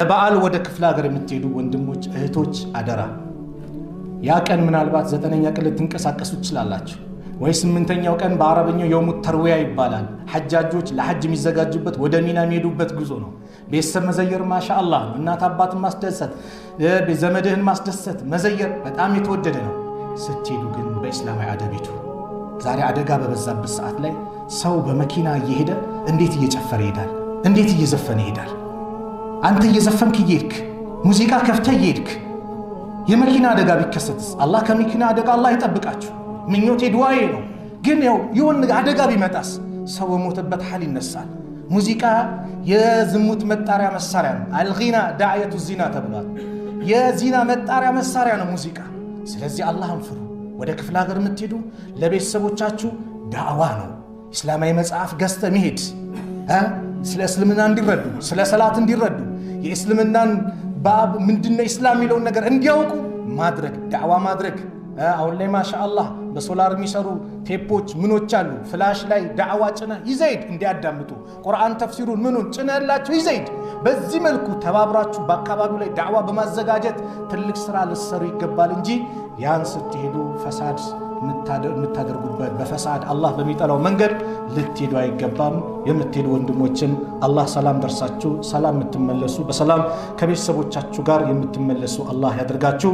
ለበዓል ወደ ክፍለ ሀገር የምትሄዱ ወንድሞች እህቶች፣ አደራ። ያ ቀን ምናልባት 9ኛ ቀን ልትንቀሳቀሱ ትችላላችሁ፣ ወይ 8ኛው ቀን። በአረበኛው يوم التروية ይባላል። ሐጃጆች ለሐጅ የሚዘጋጁበት፣ ወደ ሚና የሚሄዱበት ጉዞ ነው። ቤተሰብ መዘየር ማሻ አላህ ነው። እናት አባትን ማስደሰት፣ ዘመድህን ማስደሰት፣ መዘየር በጣም የተወደደ ነው። ስትሄዱ ግን በኢስላማዊ አደብ ሂዱ። ዛሬ አደጋ በበዛበት ሰዓት ላይ ሰው በመኪና እየሄደ እንዴት እየጨፈረ ይሄዳል? እንዴት እየዘፈነ ይሄዳል? አንተ እየዘፈንክ እየሄድክ፣ ሙዚቃ ከፍተህ እየሄድክ የመኪና አደጋ ቢከሰትስ? አላህ ከመኪና አደጋ አላህ ይጠብቃችሁ። ምኞቴ ድዋዬ ነው። ግን ያው የሆነ አደጋ ቢመጣስ? ሰው በሞተበት ሐል ይነሳል። ሙዚቃ የዝሙት መጣሪያ መሳሪያ ነው። الغناء دعاية الزنا ተብሏል። የዚና መጣሪያ መሳሪያ ነው ሙዚቃ። ስለዚህ አላህን ፍሩ። ወደ ክፍለ ሀገር የምትሄዱ ለቤተሰቦቻችሁ ዳዕዋ ነው። እስላማዊ መጽሐፍ ገዝተ መሄድ፣ ስለ እስልምና እንዲረዱ፣ ስለ ሰላት እንዲረዱ፣ የእስልምናን ባብ ምንድነው ኢስላም የሚለውን ነገር እንዲያውቁ ማድረግ፣ ዳዕዋ ማድረግ። አሁን ላይ ማሻ አላህ በሶላር የሚሰሩ ቴፖች ምኖች አሉ። ፍላሽ ላይ ዳዕዋ ጭነህ ይዘህ ሂድ እንዲያዳምጡ፣ ቁርአን ተፍሲሩን ምኑን ጭነህላቸው ይዘህ ሂድ። በዚህ መልኩ ተባብራችሁ በአካባቢው ላይ ዳዕዋ በማዘጋጀት ትልቅ ስራ ልትሰሩ ይገባል እንጂ ያን ስትሄዱ ፈሳድ የምታደርጉበት፣ በፈሳድ አላህ በሚጠላው መንገድ ልትሄዱ አይገባም። የምትሄዱ ወንድሞችም አላህ ሰላም ደርሳችሁ ሰላም የምትመለሱ፣ በሰላም ከቤተሰቦቻችሁ ጋር የምትመለሱ አላህ ያደርጋችሁ።